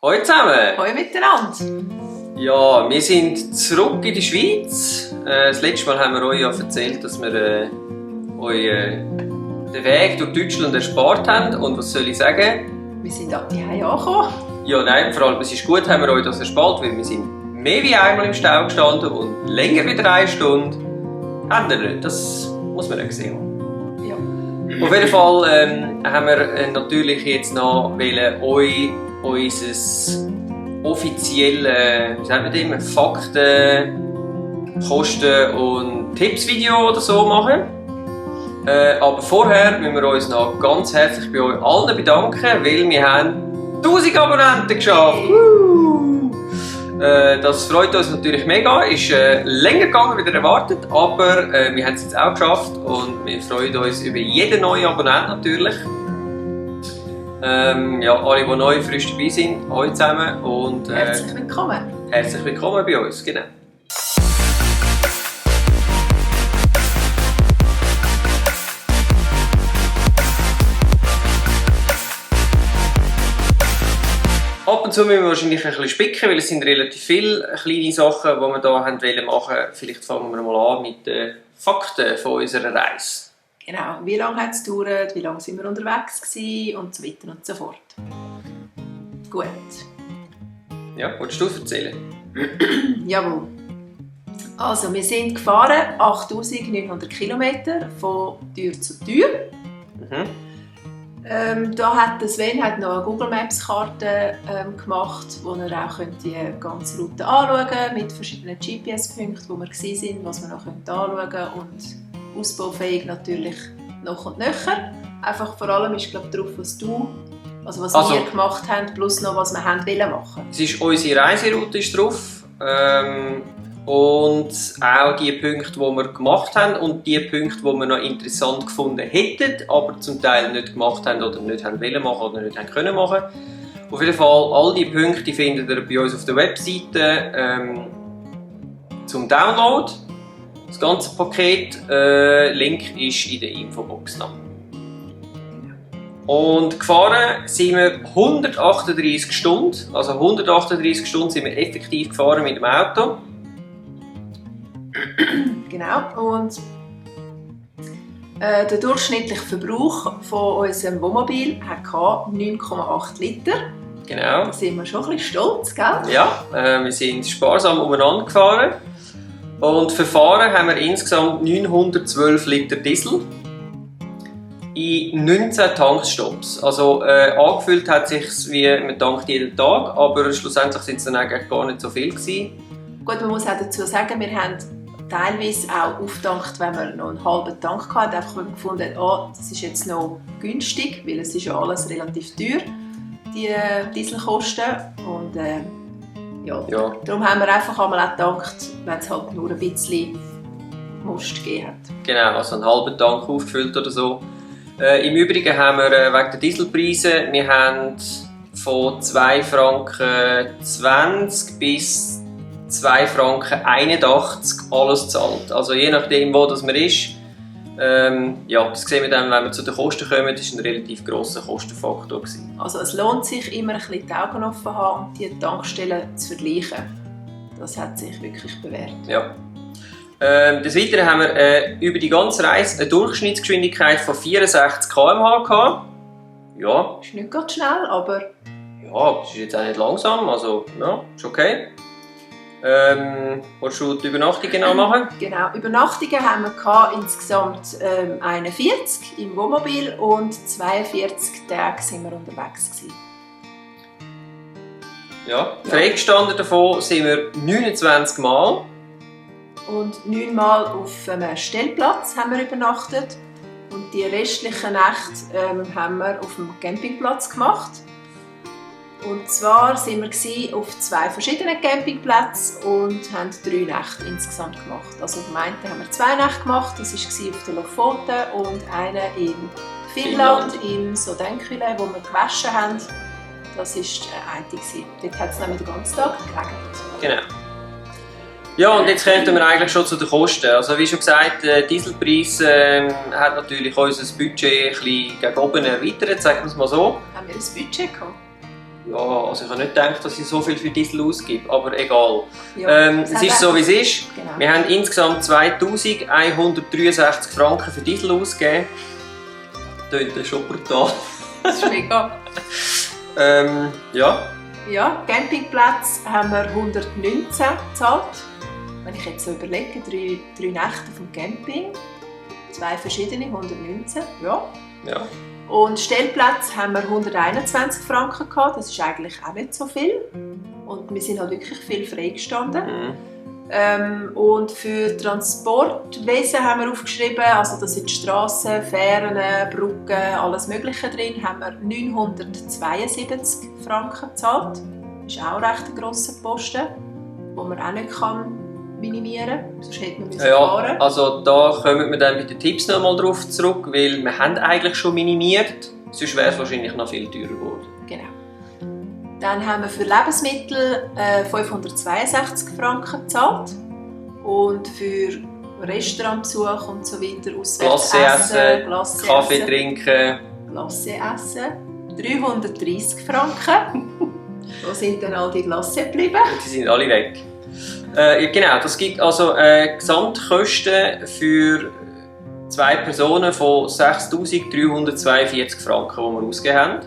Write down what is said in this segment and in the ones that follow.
Hallo zusammen! Hallo miteinander! Ja, wir sind zurück in der Schweiz. Das letzte Mal haben wir euch ja erzählt, dass wir euch den Weg durch Deutschland erspart haben. Und was soll ich sagen? Wir sind ab die Hause angekommen. Ja, nein, vor allem es ist gut, haben wir euch das erspart, weil wir sind mehr wie einmal im Stau gestanden und länger wie 3 Stunden. Haben wir nicht, das muss man nicht sehen. Ja. Auf jeden Fall haben wir natürlich jetzt noch euch unser offizielles, wie sagt man das immer, Fakten, Kosten und Tipps-Video oder so machen. Aber vorher müssen wir uns noch ganz herzlich bei euch allen bedanken, weil wir haben 1000 Abonnenten geschafft. Das freut uns natürlich mega. Ist länger gegangen als erwartet, aber wir haben es jetzt auch geschafft und wir freuen uns über jeden neuen Abonnenten natürlich. Ja, alle, die neu frisch dabei sind, hallo zusammen und Herzlich willkommen. Herzlich willkommen bei uns, genau. Ab und zu müssen wir wahrscheinlich ein bisschen spicken, weil es sind relativ viele kleine Sachen, die wir hier machen wollen. Vielleicht fangen wir mal an mit den Fakten von unserer Reise. Genau, wie lange hat es gedauert, wie lange sind wir unterwegs gewesen und so weiter und so fort. Gut. Ja, willst du erzählen? Jawohl. Also, wir sind gefahren 8900 Kilometer von Tür zu Tür. Da hat Sven noch eine Google Maps Karte gemacht, wo er auch die ganze Route anschauen konnte, mit verschiedenen GPS-Punkten, wo wir waren, was wir noch anschauen können und ausbaufähig natürlich noch und nöcher. Einfach vor allem ist drauf, was wir gemacht haben, plus noch was wir wollen machen. Es ist unsere Reiseroute ist drauf und auch die Punkte, die wir gemacht haben und die Punkte, die wir noch interessant gefunden hätten, aber zum Teil nicht gemacht haben oder nicht haben wollen machen oder nicht haben können machen. Auf jeden Fall, all die Punkte findet ihr bei uns auf der Webseite zum Download. Das ganze Paket, Link ist in der Infobox noch. Und gefahren sind wir 138 Stunden. Also 138 Stunden sind wir effektiv gefahren mit dem Auto. Genau. Und der durchschnittliche Verbrauch von unserem Wohnmobil hatte 9,8 Liter. Genau. Da sind wir schon ein bisschen stolz, gell? Ja, wir sind sparsam umeinander gefahren. Und verfahren haben wir insgesamt 912 Liter Diesel in 19 Tankstops. Also angefüllt hat es sich wie man tankt jeden Tag, aber schlussendlich sind es dann eigentlich gar nicht so viel gewesen. Gut, man muss auch dazu sagen, wir haben teilweise auch aufgetankt, wenn wir noch einen halben Tank hatten, einfach weil wir gefunden haben, das ist jetzt noch günstig, weil es ist ja alles relativ teuer, die Dieselkosten. Und ja. Darum haben wir einfach einmal auch getankt, wenn es halt nur ein bisschen Most gegeben hat. Genau, also einen halben Tank aufgefüllt oder so. Im Übrigen haben wir wegen der Dieselpreise, wir haben von 2,20 Franken bis 2,81 Franken alles gezahlt. Also je nachdem, wo das man ist. Ja, das sehen wir dann, wenn wir zu den Kosten kommen, das war ein relativ grosser Kostenfaktor. Also es lohnt sich immer ein bisschen die Augen offen zu haben und die Tankstellen zu vergleichen. Das hat sich wirklich bewährt. Ja. Des Weiteren haben wir über die ganze Reise eine Durchschnittsgeschwindigkeit von 64 km/h gehabt. Ja. Ist nicht ganz schnell, aber... Ja, das ist jetzt auch nicht langsam, also ja, ist okay. Willst du die Übernachtungen noch machen? Genau, Übernachtungen haben wir insgesamt 41 im Wohnmobil und 42 Tage sind wir unterwegs gewesen. Ja, freigestanden davon sind wir 29 Mal. Und 9 Mal auf einem Stellplatz haben wir übernachtet. Und die restlichen Nächte haben wir auf dem Campingplatz gemacht. Und zwar waren wir auf 2 verschiedenen Campingplätzen und haben 3 Nächte insgesamt gemacht. Also auf dem einen haben wir 2 Nächte gematen, das war auf den Lofoten und eine in Finnland, im Sodenkyle, wo wir gewaschen haben. Das war eine. Dort hat es nämlich den ganzen Tag geregnet. Genau. Ja, und jetzt kommen wir eigentlich schon zu den Kosten. Also wie schon gesagt, der Dieselpreis hat natürlich unser Budget ein bisschen gegen oben erweitert, sagen wir es mal so. Haben wir ein Budget gehabt? Ja, also ich habe nicht gedacht, dass ich so viel für Diesel ausgebe, aber egal. Ja, Es ist so, wie es ist. Genau. Wir haben insgesamt 2163 Franken für Diesel ausgegeben. Das klingt schon brutal. Das ist mega. Ja. Ja, Campingplatz haben wir 119 gezahlt. Wenn ich jetzt so überlege, 3 Nächte vom Camping, 2 verschiedene, 119, ja. Ja. Und Stellplatz haben wir 121 Franken gehabt, das ist eigentlich auch nicht so viel. Und wir sind halt wirklich viel freigestanden. Mhm. Und für Transportwesen haben wir aufgeschrieben, also da sind Strassen, Fähren, Brücken, alles Mögliche drin, haben wir 972 Franken gezahlt. Das ist auch recht ein grosser Posten, den man auch nicht minimieren kann, sonst hätte man fahren. Ja, also da kommen wir dann mit den Tipps noch mal drauf zurück, weil wir haben eigentlich schon minimiert, sonst wäre es wahrscheinlich noch viel teurer geworden. Genau. Dann haben wir für Lebensmittel 562 Franken gezahlt und für Restaurantbesuch und so weiter, auswärts Glasse essen, Kaffee trinken. Glasse essen, 330 Franken. Wo sind dann all die Glasse geblieben? Die sind alle weg. Genau, das gibt also Gesamtkosten für 2 Personen von 6'342 Franken, die wir ausgegeben haben.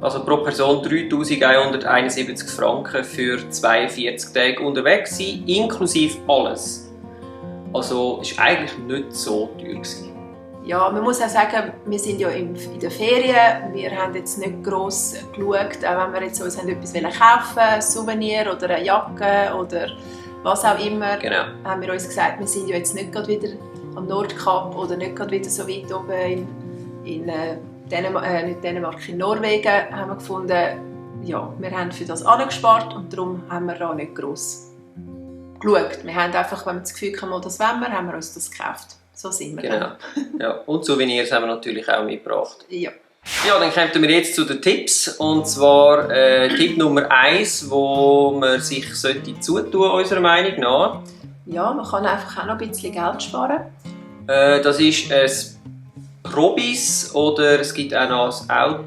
Also pro Person 3'171 Franken für 42 Tage unterwegs sein, inklusive alles. Also es war eigentlich nicht so teuer gewesen. Ja, man muss auch sagen, wir sind ja in der Ferien. Wir haben jetzt nicht gross geschaut, auch wenn wir jetzt uns etwas kaufen wollten, ein Souvenir oder eine Jacke oder was auch immer. Genau. Haben wir uns gesagt, wir sind ja jetzt nicht gerade wieder am Nordkap oder nicht gerade wieder so weit oben in Dänemark, in Norwegen. Haben wir gefunden, ja, wir haben für das angespart und darum haben wir da nicht gross geschaut. Wir haben einfach, wenn wir das Gefühl haben, das wollen wir, haben wir uns das gekauft. So sind wir. Genau. Ja. Und Souvenirs haben wir natürlich auch mitgebracht. Ja. Ja, dann kommen wir jetzt zu den Tipps. Und zwar Tipp Nummer 1, wo man sich zutun sollte, unserer Meinung nach. Ja, man kann einfach auch noch ein bisschen Geld sparen. Das ist ein Probis oder es gibt auch noch ein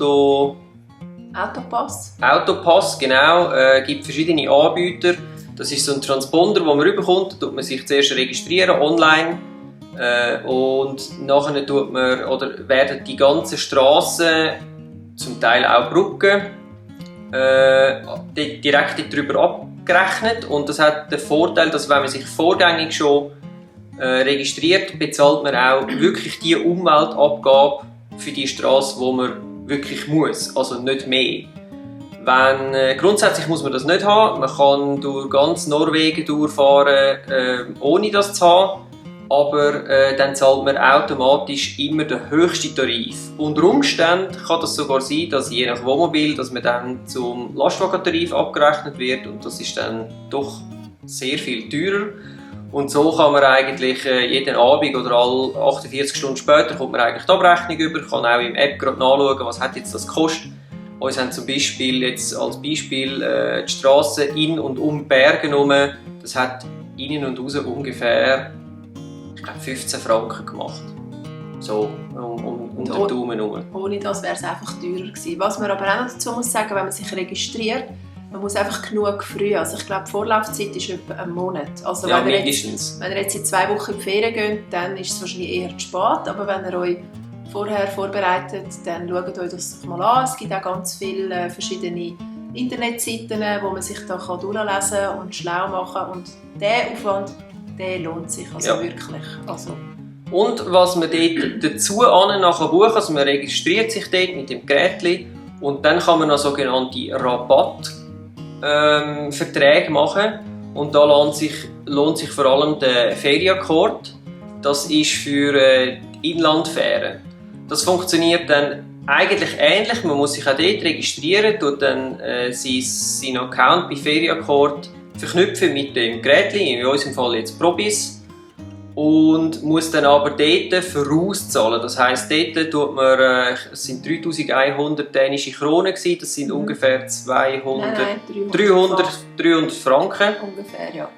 Autopass. Autopass, genau. Es gibt verschiedene Anbieter. Das ist so ein Transponder, den man bekommt. Da tut man sich zuerst registrieren online. Und nachher werden die ganzen Strassen, zum Teil auch Brücken, direkt darüber abgerechnet. Und das hat den Vorteil, dass wenn man sich vorgängig schon registriert, bezahlt man auch wirklich die Umweltabgabe für die Strasse, die man wirklich muss, also nicht mehr. Grundsätzlich muss man das nicht haben. Man kann durch ganz Norwegen durchfahren, ohne das zu haben. Aber dann zahlt man automatisch immer den höchsten Tarif. Unter Umständen kann das sogar sein, dass je nach Wohnmobil, dass man dann zum Lastwagentarif abgerechnet wird und das ist dann doch sehr viel teurer. Und so kann man eigentlich jeden Abend oder alle 48 Stunden später kommt man eigentlich die Abrechnung über, kann auch im App gerade nachschauen, was hat jetzt das gekostet. Uns haben zum Beispiel jetzt als Beispiel die Strasse in und um Bergen herum, das hat innen und raus ungefähr, ich glaube, 15 Franken gemacht. So, um den Daumen herum. Ohne das wäre es einfach teurer gewesen. Was man aber auch noch dazu muss sagen, wenn man sich registriert, man muss einfach genug früh. Also ich glaube, die Vorlaufzeit ist etwa ein Monat. Also ja, wenn ihr jetzt in 2 Wochen in die Ferien geht, dann ist es wahrscheinlich eher zu spät. Aber wenn ihr euch vorher vorbereitet, dann schaut euch das doch mal an. Es gibt auch ganz viele verschiedene Internetseiten, wo man sich da durchlesen kann und schlau machen kann. Und der Aufwand, der lohnt sich also wirklich. Also. Und was man dort dazu nachher buchen, also man registriert sich dort mit dem Gerät und dann kann man noch sogenannte Rabattverträge machen. Und da lohnt sich vor allem der Ferienakkord. Das ist für Inlandfähren. Das funktioniert dann eigentlich ähnlich. Man muss sich auch dort registrieren, tut dann seinen Account bei Ferienakkord verknüpfen mit dem Gerät, in unserem Fall jetzt Probis, und muss dann aber dort vorauszahlen. Das heisst, dort tut man, es sind 3100 dänische Kronen, das sind ungefähr 300 Franken. Ungefähr, ja.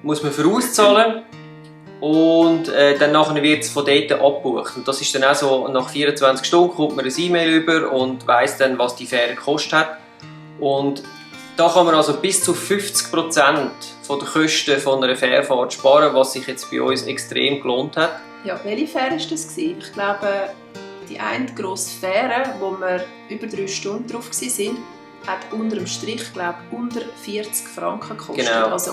Muss man vorauszahlen. Und dann wird es von dort abgebucht. Und das ist dann auch so, nach 24 Stunden kommt man ein E-Mail über und weiss dann, was die Fähre gekostet hat. Und da kann man also bis zu 50% von den Kosten von einer Fährfahrt sparen, was sich jetzt bei uns extrem gelohnt hat. Ja, welche Fähre war das? Ich glaube, die eine grosse Fähre, wo wir über 3 Stunden drauf waren, hat unter dem Strich, glaube ich, unter 40 Franken gekostet. Genau. Also,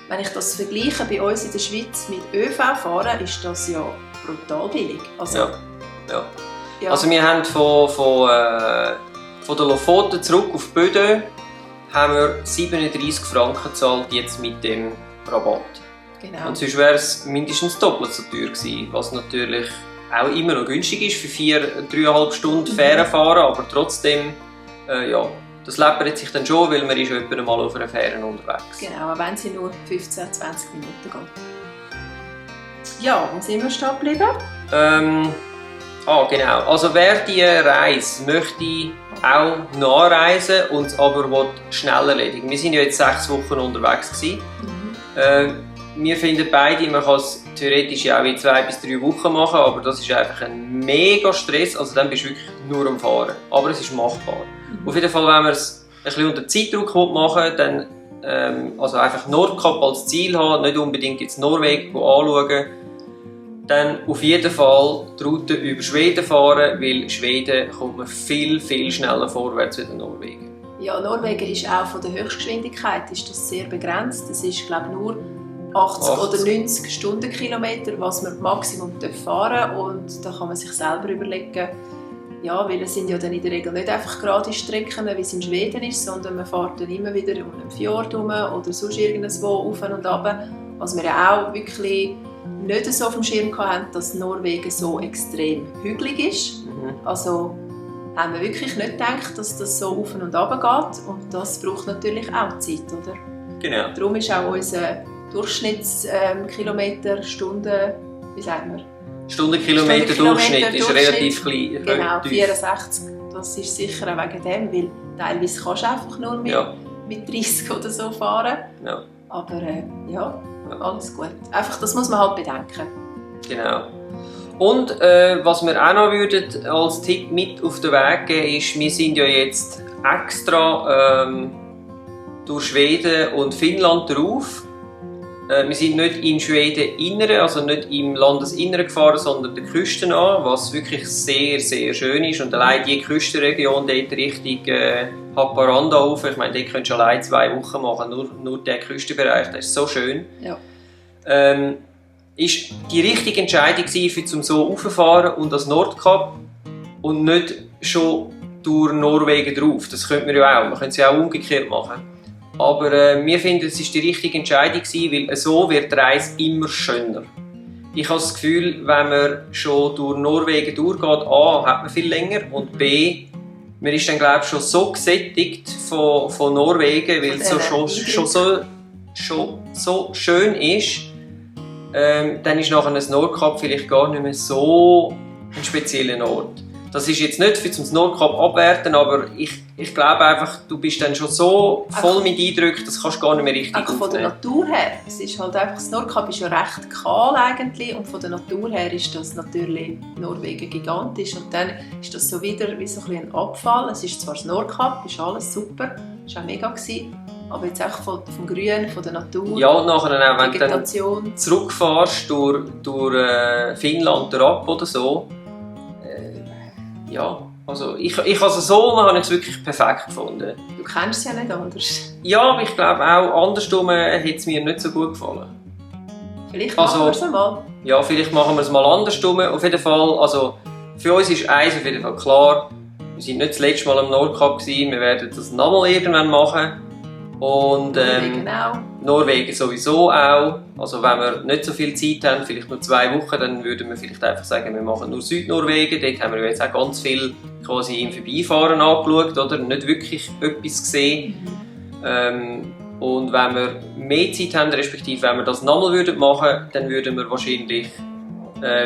wenn ich das vergleiche bei uns in der Schweiz mit ÖV fahren, ist das ja brutal billig. Also, Ja. Also wir haben von der Lofoten zurück auf Bödö haben wir 37 Franken gezahlt jetzt mit dem Rabatt. Genau. Und sonst wäre es mindestens doppelt so teuer gewesen, was natürlich auch immer noch günstig ist für 3,5 Stunden Fähre fahren, aber trotzdem, das läppert sich dann schon, weil man ist etwa mal auf einer Fähre unterwegs. Genau, auch wenn sie nur 15, 20 Minuten geht. Ja, wo sind wir stehen geblieben? Genau. Also wer diese Reise möchte auch nachreisen und es aber schnell erledigen. Wir sind ja jetzt 6 Wochen unterwegs gewesen. Wir finden beide, man kann es theoretisch auch in 2 bis 3 Wochen machen, aber das ist einfach ein mega Stress. Also dann bist du wirklich nur am Fahren. Aber es ist machbar. Auf jeden Fall, wenn wir es ein bisschen unter Zeitdruck machen, dann also einfach Nordkap als Ziel haben, nicht unbedingt jetzt Norwegen anschauen, dann auf jeden Fall die Route über Schweden fahren, weil Schweden kommt man viel, viel schneller vorwärts als Norwegen. Ja, Norwegen ist auch von der Höchstgeschwindigkeit ist das sehr begrenzt. Das ist, glaube ich, nur 80 oder 90 Stundenkilometer, was man Maximum fahren darf. Und da kann man sich selber überlegen, ja, weil es sind ja dann in der Regel nicht einfach gerade Strecken, wie es in Schweden ist, sondern man fährt dann immer wieder um einen Fjord herum oder sonst irgendwo auf und ab. Was wir ja auch wirklich nicht so auf dem Schirm hatten, dass Norwegen so extrem hügelig ist. Also haben wir wirklich nicht gedacht, dass das so auf und ab geht. Und das braucht natürlich auch Zeit, oder? Genau. Darum ist auch unser Durchschnittskilometer, Stunde, wie sagt man? Stundenkilometer Durchschnitt ist relativ klein. Genau, 64. Das ist sicher auch wegen dem, weil teilweise kannst du einfach nur mit 30 oder so fahren. Ja. Aber alles gut. Einfach, das muss man halt bedenken. Genau. Und was wir auch noch würden als Tipp mit auf den Weg geben, ist, wir sind ja jetzt extra durch Schweden und Finnland drauf. Wir sind nicht in Schweden-Inneren, also nicht im Landesinneren gefahren, sondern der Küsten an, was wirklich sehr, sehr schön ist. Und allein die Küstenregion dort Richtung Haparanda rauf, ich meine, dort könntest du allein 2 Wochen machen, nur der Küstenbereich, das ist so schön. Ja. Ist die richtige Entscheidung gewesen, um so raufzufahren und das Nordkap und nicht schon durch Norwegen drauf. Das könnte man ja auch, man könnte es ja auch umgekehrt machen. Aber wir finden, es war die richtige Entscheidung gewesen, weil so wird die Reise immer schöner. Ich habe das Gefühl, wenn man schon durch Norwegen durchgeht, A, hat man viel länger und B, man ist dann, glaube ich, schon so gesättigt von Norwegen, weil es schon so schön ist, dann ist nachher ein Nordkap vielleicht gar nicht mehr so ein spezieller Ort. Das ist jetzt nicht für das Nordkap abwerten, aber ich glaube einfach, du bist dann schon so voll mit Eindrücken, das kannst du gar nicht mehr richtig aufnehmen. Von der Natur her, es ist halt einfach, das Nordkap ist ja recht kahl eigentlich und von der Natur her ist das natürlich Norwegen gigantisch und dann ist das so wieder wie so ein Abfall. Es ist zwar das Nordkap, ist alles super, ist auch mega gewesen, aber jetzt auch vom Grün, von der Natur, ja, und nachher auch, wenn du dann zurückfährst durch Finnland ab oder so, ja, also ich habe es so wirklich perfekt gefunden. Du kennst es ja nicht anders. Ja, aber ich glaube auch andersrum hätte es mir nicht so gut gefallen. Vielleicht machen wir es mal. Ja, vielleicht machen wir es mal andersrum. Auf jeden Fall, also für uns ist eins auf jeden Fall klar, wir waren nicht das letzte Mal am Nordkap gewesen, wir werden das nochmal irgendwann machen. Und Norwegen sowieso auch. Also wenn wir nicht so viel Zeit haben, vielleicht nur 2 Wochen, dann würden wir vielleicht einfach sagen, wir machen nur Südnorwegen. Dort haben wir jetzt auch ganz viel quasi im Vorbeifahren angeschaut, oder? Nicht wirklich etwas gesehen. Und wenn wir mehr Zeit haben, respektive wenn wir das nochmal machen würden, dann würden wir wahrscheinlich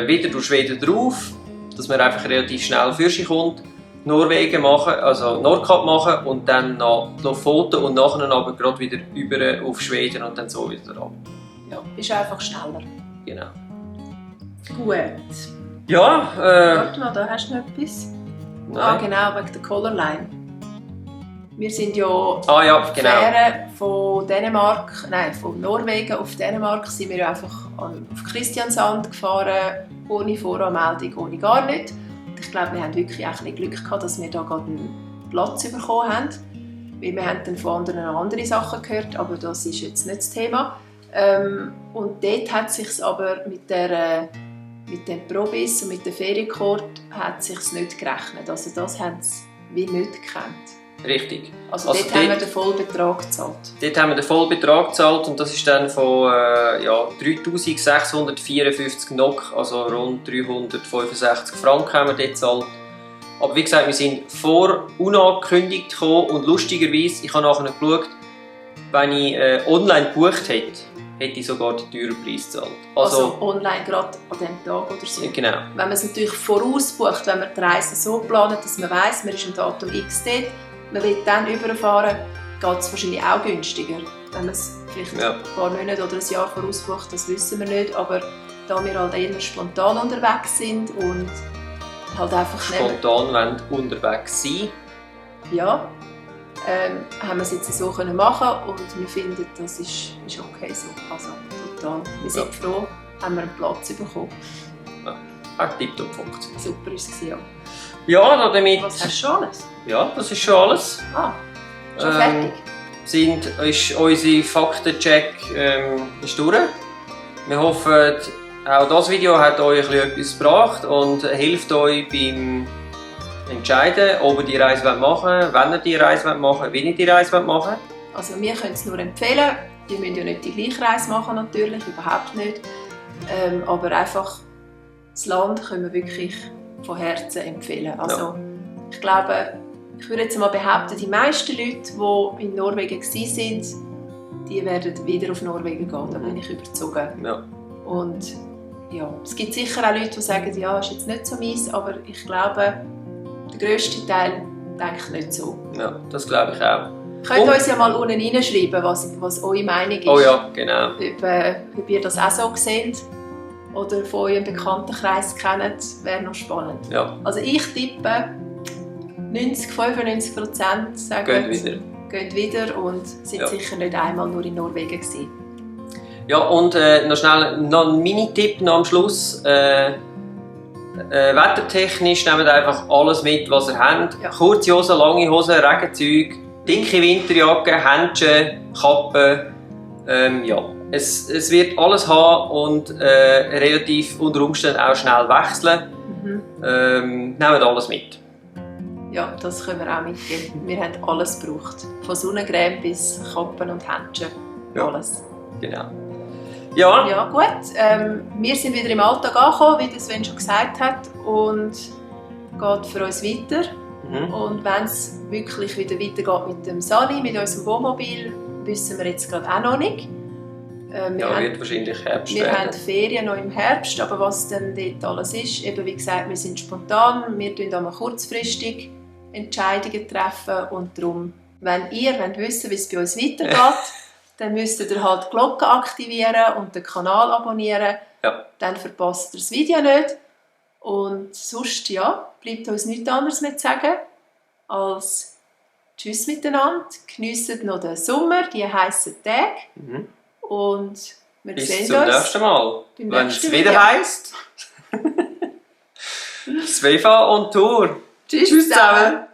wieder durch Schweden drauf, dass man einfach relativ schnell für sich kommt. Norwegen machen, also Nordkap machen und dann nach Lofoten und nachher aber gerade wieder über auf Schweden und dann so wieder ab. Ja, ist einfach schneller. Genau. Gut. Ja, warte mal, da hast du noch etwas. Nein. Genau, wegen der Colorline. Wir sind ja ja, genau. Fähre von Dänemark, nein, von Norwegen auf Dänemark sind wir einfach auf Kristiansand gefahren, ohne Voranmeldung, ohne gar nichts. Und ich glaube, wir haben wirklich auch ein bisschen Glück gehabt, dass wir da gerade einen Platz bekommen haben. Weil wir haben dann von anderen andere Sachen gehört, aber das ist jetzt nicht das Thema. Und dort hat es sich aber mit dem Probis und mit der Ferienkarte hat sich's nicht gerechnet. Also das haben sie wie nicht gekannt. Richtig. Also dort haben wir den Vollbetrag gezahlt. Dort haben wir den Vollbetrag gezahlt und das ist dann von 3'654 NOK, also rund 365 Franken haben wir dort gezahlt. Aber wie gesagt, wir sind unangekündigt gekommen und lustigerweise, ich habe nachher geschaut, wenn ich online gebucht hätte ich sogar den teuren Preis gezahlt. Also online gerade an diesem Tag oder so? Genau. Wenn man es natürlich vorausbucht, wenn man die Reise so plant, dass man weiss, man ist am Datum X dort, man will dann überfahren, geht es wahrscheinlich auch günstiger. Wenn man es vielleicht ein paar Monate oder ein Jahr vorausbucht, das wissen wir nicht. Aber da wir halt eher spontan unterwegs sind und halt einfach spontan unterwegs sein. Ja, haben wir es jetzt so können machen und wir finden, das ist okay so. Also total. Wir sind froh, haben wir einen Platz bekommen. Ja, hat tiptop funktioniert. Super war es, ja. Ja, damit... Was hast du schon alles? Ja, das ist schon alles. Schon fertig? Ist unser Faktencheck ist durch. Wir hoffen, auch das Video hat euch etwas gebracht und hilft euch beim Entscheiden, ob ihr die Reise machen wollt, wenn ihr die Reise machen wollt, wie ihr die Reise machen wollt. Also wir können es nur empfehlen. Ihr müsst ja nicht die gleiche Reise machen, natürlich, überhaupt nicht. Aber einfach das Land können wir wirklich von Herzen empfehlen. Also ich glaube, ich würde jetzt mal behaupten, die meisten Leute, die in Norwegen waren, die werden wieder auf Norwegen gehen. Da bin ich überzeugt. Ja. Und ja, es gibt sicher auch Leute, die sagen, ja, ist jetzt nicht so meins, aber ich glaube, der grösste Teil denkt nicht so. Ja, das glaube ich auch. Könnt uns ja mal unten reinschreiben, was eure Meinung ist. Oh ja, genau. Ob ihr das auch so seht oder von eurem Bekanntenkreis kennt, wäre noch spannend. Ja. Also ich tippe, 90–95% sagen, gehen wieder und sind sicher nicht einmal nur in Norwegen gewesen. Ja, und noch schnell noch ein Mini-Tipp noch am Schluss. Wettertechnisch nehmt einfach alles mit, was ihr habt. Ja. Kurze Hosen, lange Hosen, Regenzeug, dicke Winterjacke, Händchen, Kappe. Es wird alles haben und relativ unter Umständen auch schnell wechseln. Nehmt alles mit. Ja, das können wir auch mitgeben. Wir haben alles gebraucht. Von Sonnencreme bis Kappen und Händchen. Alles. Genau. Ja. Ja, gut. Wir sind wieder im Alltag angekommen, wie Sven schon gesagt hat. Und geht für uns weiter. Und wenn es wirklich wieder weitergeht mit dem Sali, mit unserem Wohnmobil, wissen wir jetzt gerade auch noch nicht. Wird wahrscheinlich Herbst Wir haben Ferien noch im Herbst, aber was dann dort alles ist, eben wie gesagt, wir sind spontan, wir treffen einmal kurzfristig Entscheidungen treffen und darum, wenn ihr wissen, wie es bei uns weitergeht, dann müsst ihr halt die Glocke aktivieren und den Kanal abonnieren. Ja. Dann verpasst ihr das Video nicht. Und sonst, bleibt uns nichts anderes mehr zu sagen, als Tschüss miteinander, geniesst noch den Sommer, die heissen Tage. Und wir sehen uns bis zum nächsten Mal, wenn es wieder heisst. Svefa on Tour. Tschüss zusammen.